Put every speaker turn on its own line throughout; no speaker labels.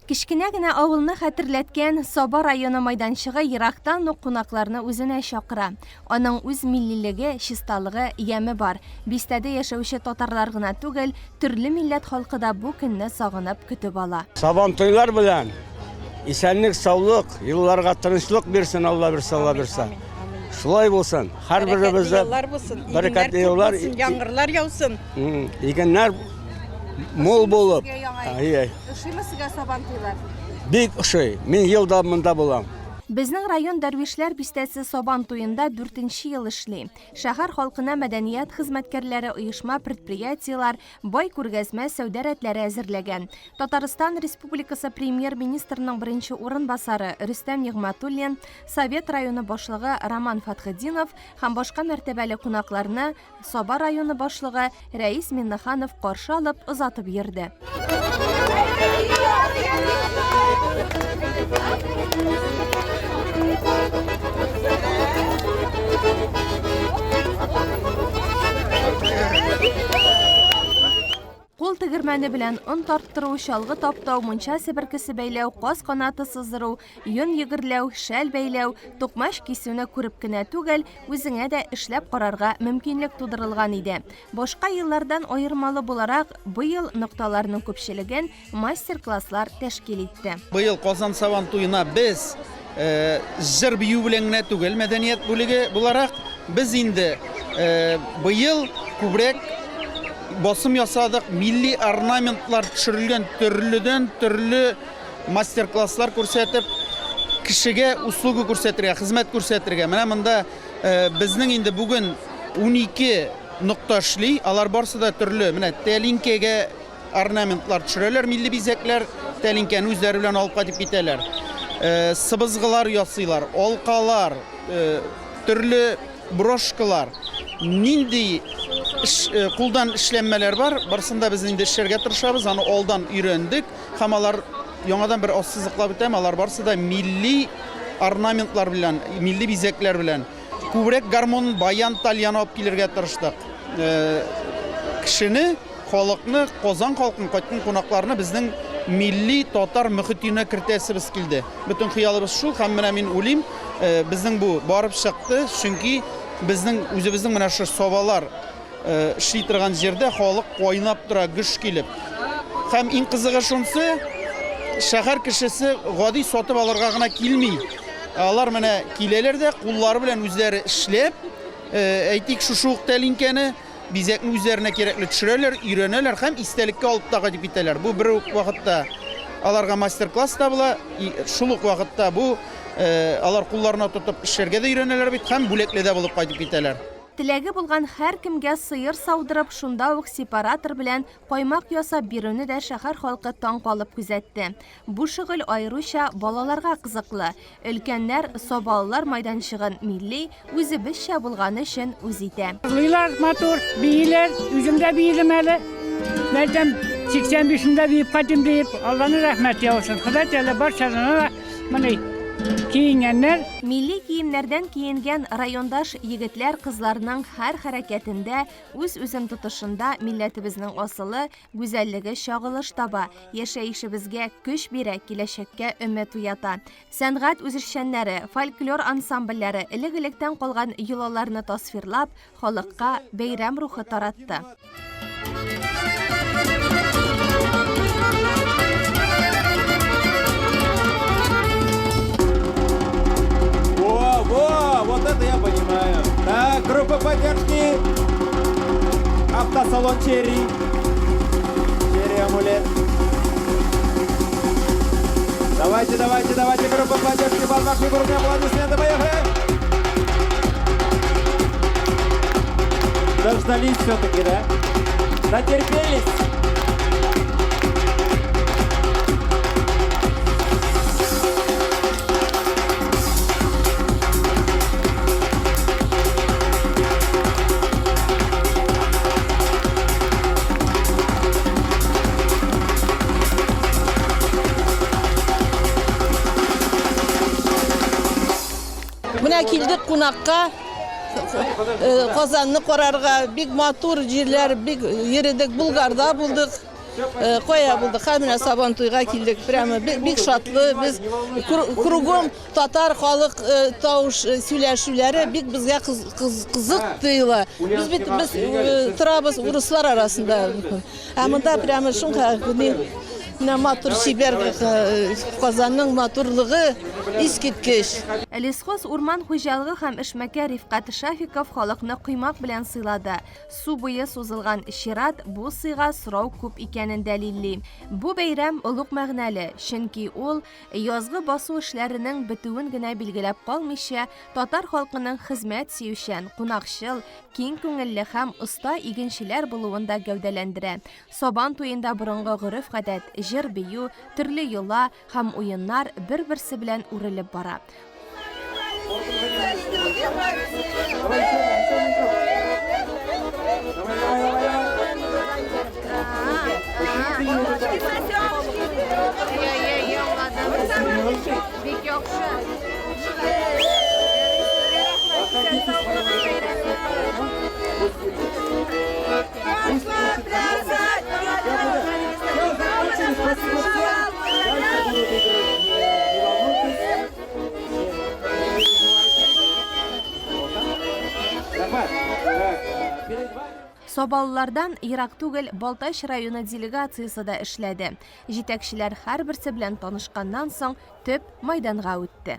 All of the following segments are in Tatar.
Кечкенә генә авылны хәтерләткән Саба районы майданчыгы ерактан ук кунакларны үзенә чакыра. Аның үз миллилеге, чисталыгы, яме бар. Бистәдә яшәүче татарлар гына түгел, төрле милләт халкы да бу көнне сагынып көтеп ала.
Сабантуйлар белән исәнлек, саулык, елларга тынычлык бирсен Алла бирсә, Алла бирсә. Шулай булсын. Һәрберебездә
бәрәкәтле еллар, яңгырлар яусын.
Игеннәр мул булып.
Ошыймы сезгә Сабантуйлар?
Бик ошый. Мин ел да монда булам.
Безнең район Дәрвишләр бистәсе Сабан туенда дүртенче ел эшли. Шәһәр халкына мәдәният хезмәткәрләре, оешма-предприятиеләр бай күргәзмә сәүдә рәтләре әзерләгән. Татарстан Республикасы Премьер-министрының беренче урынбасары Рөстәм Нигъмәтуллин, Совет районы башлыгы Роман Фәтхетдинов һәм башка мәртәбәле кунакларны Саба районы башлыгы Рәис Миннеханов каршы алып, озатып йөрде. Кул тегермәне белән он тарттыру, чалгы таптау, мунча себеркесе бәйләү, каз канаты сыздыру, йон йөгерләү, шәл бәйләү, тукмач кисүне күреп кенә түгел, үзеңә дә эшләп карарга мөмкинлек тудырылган иде. Башка еллардан аермалы буларак, быел нокталарның күпчелеген мастер-класслар тәшкил итте.
Быел Казан Сабан туена без җыр-бию белән генә түгел, мәдәният бүлеге буларак, без инде быел күбрәк басым ясадык, милли орнаментлар төшерелгән төрледән-төрле мастер-класслар күрсәтеп, кешегә услуга күрсәтергә, хезмәт күрсәтергә. Менә монда безнең инде бүген 12 нокта эшли, алар барсы да төрле. Менә тәлинкәгә орнаментлар төшерәләр, милли бизәкләр, тәлинкәне үзләре белән алып кайтып китәләр. Сыбызгылар ясыйлар, алкалар, төрле брошкалар, нинди кулдан эшләнмәләр бар, барысын да без инде эшләргә тырышабыз, аны алдан өйрәндек һәм алар, яңадан бер ассызыклап үтәм, алар барысы да милли орнаментлар белән, милли бизәкләр белән. Күбрәк гармун, баян, тальян алып килергә тырыштык. Кешене, халыкны, Казан халкын, кайткан кунакларны безнең милли татар мөхитенә кертәсебез килде. Бөтен хыялыбыз шул һәм менә мин уйлыйм, безнең бу барып чыкты, чөнки безнең үзебезнең менә шушы сабалар эшли торган җирдә халык кайнап тора, гөж килеп. Һәм иң кызыгы шунсы, шәһәр кешесе гади сатып алырга гына килми. Алар менә киләләр дә, куллары белән үзләре эшләп, әйтик, шушы ук тәлинкәне, бизәкне үзләренә кирәкле төшерәләр, өйрәнәләр һәм истәлеккә алып та кайтып китәләр. Бу бер үк вакытта аларга мастер-класс та була, шул ук вакытта бу алар кулларына тотып эшләргә дә өйрәнәләр бит һәм бүләкле дә булып кайтып китәләр.
Теләге булган һәркемгә сыер саудырып, шунда ук сепаратор белән каймак ясап бирүне дә шәһәр халкы таң калып күзәтте. Бу шөгыль аеруча балаларга кызыклы. Өлкәннәр сабалылар майданчыгын милли, үзебезчә булганы өчен үз итә.
Җырлыйлар матур, бииләр, үзем дә биедем әле. Мәйтәм, 85-мдә биеп кайтыйм диеп, Алланың рәхмәте яусын. Ходай Тәгалә барчасына да Менә киенгәннәр.
Милли киемнәрдән киенгән райондаш егетләр-кызларның һәр хәрәкәтендә, үз-үзен тотышында милләтебезнең асылы, гүзәллеге чагылыш таба, яшәешебезгә көч бирә, киләчәккә өмет уята. Сәнгать үзешчәннәре, фольклор ансамбльләре элек-электән калган йолаларны тасвирлап, халыкка бәйрәм рухы таратты.
Во, во, вот это я понимаю. Так, группа поддержки. Автосалон Черри. Черри Амулет. Давайте, давайте, давайте, группа поддержки. Бармак бурные аплодисменты. Поехали! Дождались все-таки, да? Натерпелись?
Менә килдек кунакка. Э, Казанны карарга бик матур җирләр, бик йөрдек, Булгарда булдык. Кая булдык? Хәзер менә Сабантуйга килдек. Прямо бик шатлы. Без кругом татар халык тавыш сөйләшүләре бик безгә кызык тоела. Без бит без торабыз урыслар арасында. Ә монда прямо шуңа менә матур чибәр Казанның матурлыгы искиткеч.
Лесхоз урман хуҗалыгы һәм эшмәкәр Рифкать Шафиков халыкны коймак белән сыйлады. Су буе сузылган чират бу сыйга сорау күп икәнен дәлилли. Бу бәйрәм олуг мәгънәле, чөнки ул язгы басу эшләренең бетүен генә билгеләп калмыйча, татар халкының хезмәт сөючән, кунакчыл, киң күңелле һәм оста игенчеләр булуын да гәүдәләндерә. Сабан туенда борынгы гореф-гадәт, җыр-бию, төрле йола һәм уеннар бер-берсе белән үрелеп бара. Сабалылардан ерак түгел Балтач районы делегациясе дә эшләде. Җитәкчеләр һәрберсе белән танышканнан соң төп майданга үтте.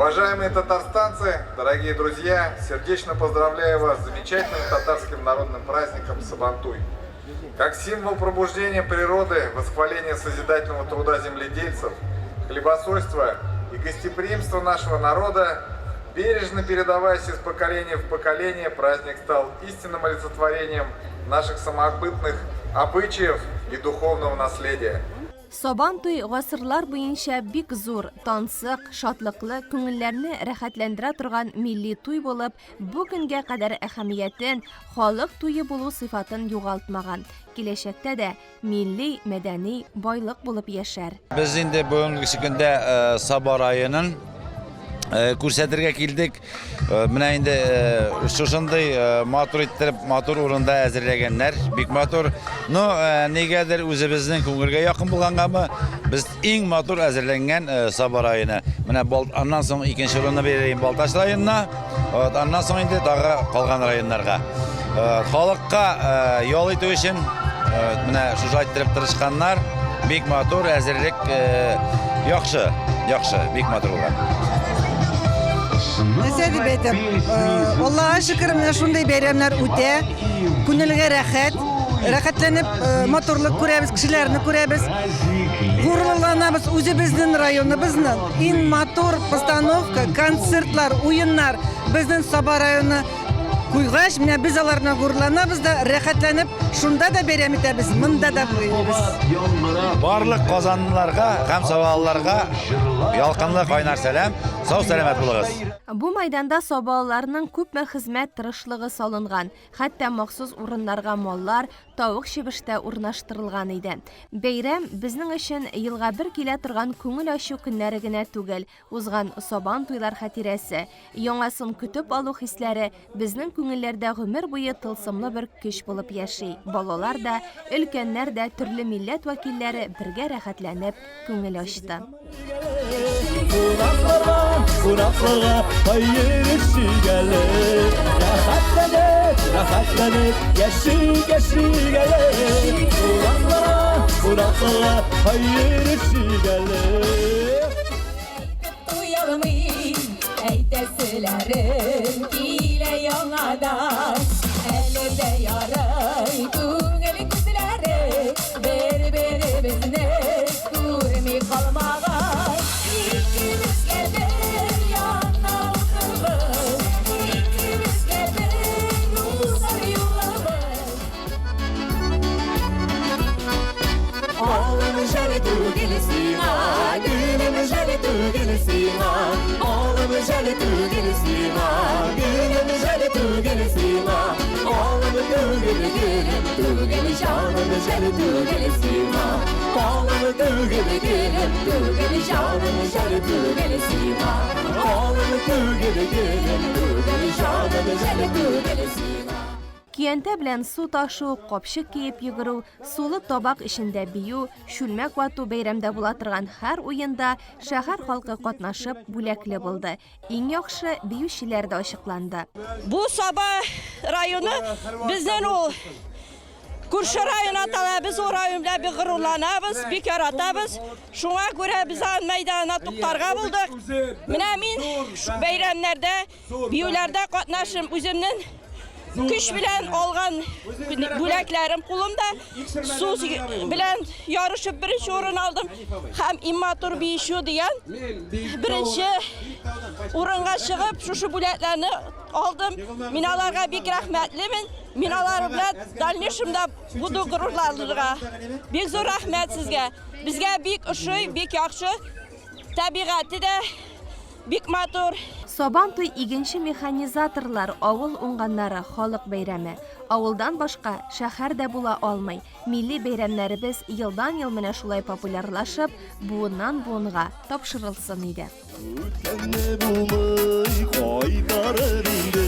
Уважаемые татарстанцы, дорогие друзья, сердечно поздравляю вас с замечательным татарским народным праздником Сабантуй. Как символ пробуждения природы, восхваления созидательного труда земледельцев, хлебосольства и гостеприимства нашего народа, бережно передаваясь из поколения в поколение, праздник стал истинным олицетворением наших самобытных обычаев и духовного наследия.
Сабан туй гасырлар буенча бик зур, тансык, шатлыклы, күңелләрне рәхәтләндерә торган милли туй булып, бу көнгә кадәр әһәмиятен, халык туе булу сыйфатын югалтмаган. Киләчәктә дә милли, мәдәни байлык булып яшәр.
Без инде бүгенге көндә э, Саба районын э, күрсәтергә килдек. Э, менә инде э, шушындый э, матур иттереп, матур урында әзерләгәннәр. Бик матур. Но нигәдер үзебезнең күңелгә якын булгангамы, без иң матур әзерләнгән Саба районы. Менә аннан соң икенче урынны бирәем Балтач районына. Вот, аннан соң инде тагы калган районнарга. Халыкка ял итү өчен менә шушылай иттереп тырышканнар. Бик матур әзерлек, яхшы, яхшы, бик матур булган.
Нәрсә дип әйтәм? Аллага шөкер, менә шундый бәйрәмнәр үтә. Күңелгә рәхәт. Рәхәтләнеп матурлык күрәбез, кешеләрне күрәбез. Горурланабыз үзебезнең районыбызның. Иң матур постановка, концертлар, уеннар безнең Саба районы куйгач, менә без алар белән горурланабыз да, рәхәтләнеп шунда да бәйрәм итәбез, монда да бәйрәм.
Барлык казанлыларга һәм сабалыларга ялкынлы кайнар сәлам, сау сәламәт булыгыз.
Бу майданда сабалыларның күпме хезмәт тырышлыгы салынган, хәтта махсус урыннарга маллар, тавык-чебеш тә урнаштырылган иде. Бәйрәм, безнең өчен елга бер килә торган күңел ачу көннәре генә түгел, узган Сабан туйлар хатирәсе, яңасын көтеп алу хисләре безнең күңелләрдә гомер буе тылсымлы бер көч булып яши. Балалар да, өлкәннәр дә, төрле милләт вәкилләре бергә рәхәтләнеп күңел ачты.
Кунакларга, кунакларга хәер сөйгәле. Рәхәтләнеп, рәхәтләнеп яшик, яшик әле. Кунакларга, кунакларга хәер сөйгәле.
Туялмыйм, әйтәселәрем килә яңадан. Әле дә ярый күңел күзләре бер-беребезне күрми калмаган. Икебезгә бер янда утырбыз, икебезгә бер узар юлыбыз.
Алым жәл түгел сиңа, гөлем жәл түгел сиңа. Алым жәл түгел сиңа, гөлем жәл түгел сиңа. Алым түгел, гөлем түгел, җаным жәл түгел сиңа. Алым түгел, гөлем түгел, җаным жәл түгел сиңа. Алым түгел, гөлем түгел, җаным жәл түгел сиңа.
Көянтә белән су ташу, капчык киеп йөгерү, сулы табак эчендә бию, чүлмәк вату бәйрәмдә була торган һәр уенда шәһәр халкы катнашып бүләкле булды. Иң яхшы биючеләр дә ачыкланды.
Бу Саба районы безнең ул күрше район атала, без ул район белән бик горурланабыз, бик яратабыз. Шуңа күрә без аның мәйданына туктарга булдык. Менә мин бәйрәмнәрдә, биюләрдә катнашым, үземнең көч белән алган бүләкләрем кулымда. Су белән ярышып беренче урын алдым һәм иң матур биюче дигән беренче урынга чыгып, шушы бүләкләрне алдым. Мин аларга бик рәхмәтлемен. Мин алар белән дальнейшемда буду горурланырга. Бик зур рәхмәт сезгә. Безгә бик ошый, бик яхшы. Табигате дә бик матур.
Сабан туй игенче-механизаторлар, авыл уңганнары, халык бәйрәме. Авылдан башка шәһәр дә була алмый. Милли бәйрәмнәребез елдан-ел менә шулай популярлашып, буыннан-буынга тапшырылсын иде.
Үткәнне булмый кайтарыр инде.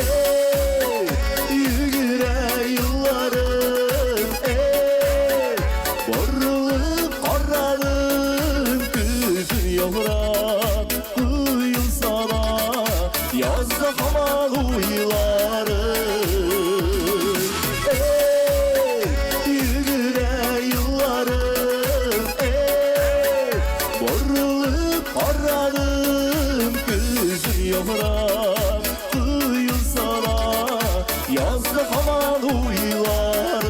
Эй, йөгерә елларым, эй, борылып карадым, көзен яңгырап, коелса да, язда һаман уйларым. Эй, йөгерә елларым, эй, борылып карадым.
яңгырап, коелса да, язгы һаман уйларым.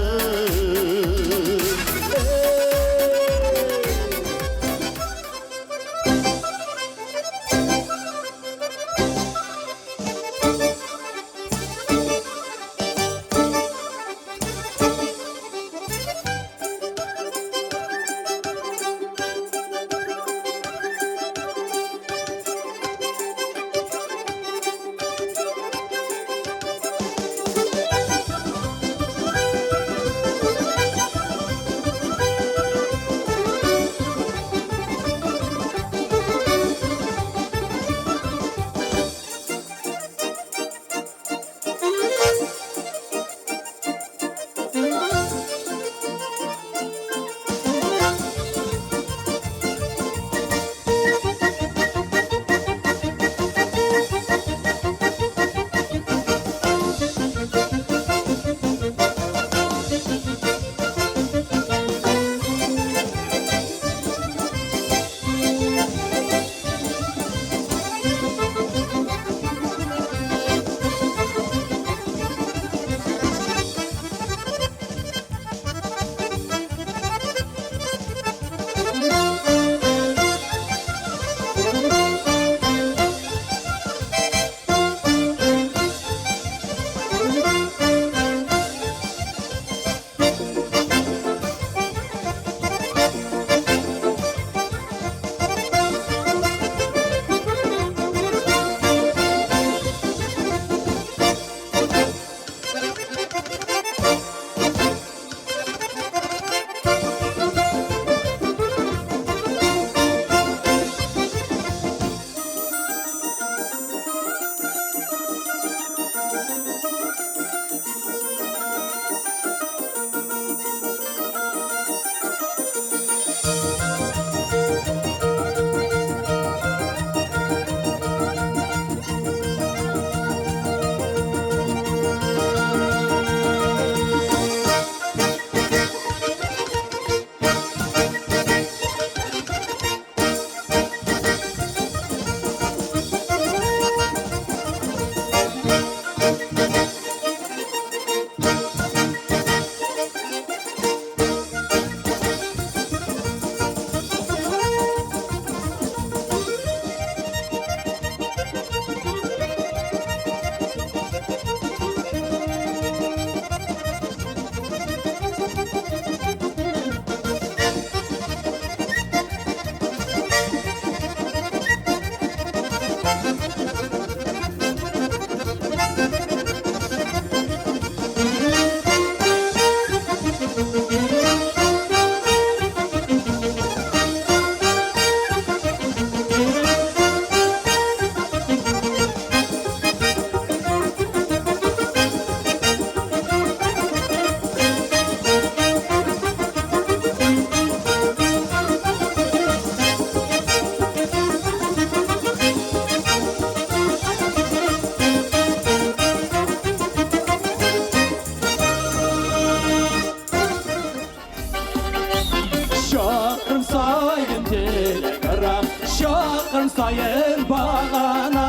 Чакрым саен телеграм, чакрым саен багана.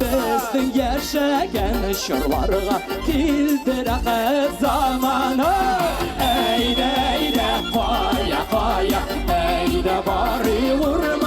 Безнең яшәгән чорларга килде рәхәт замана. Әйдә, әйдә, кая, кая, әйдә барыйк урманга.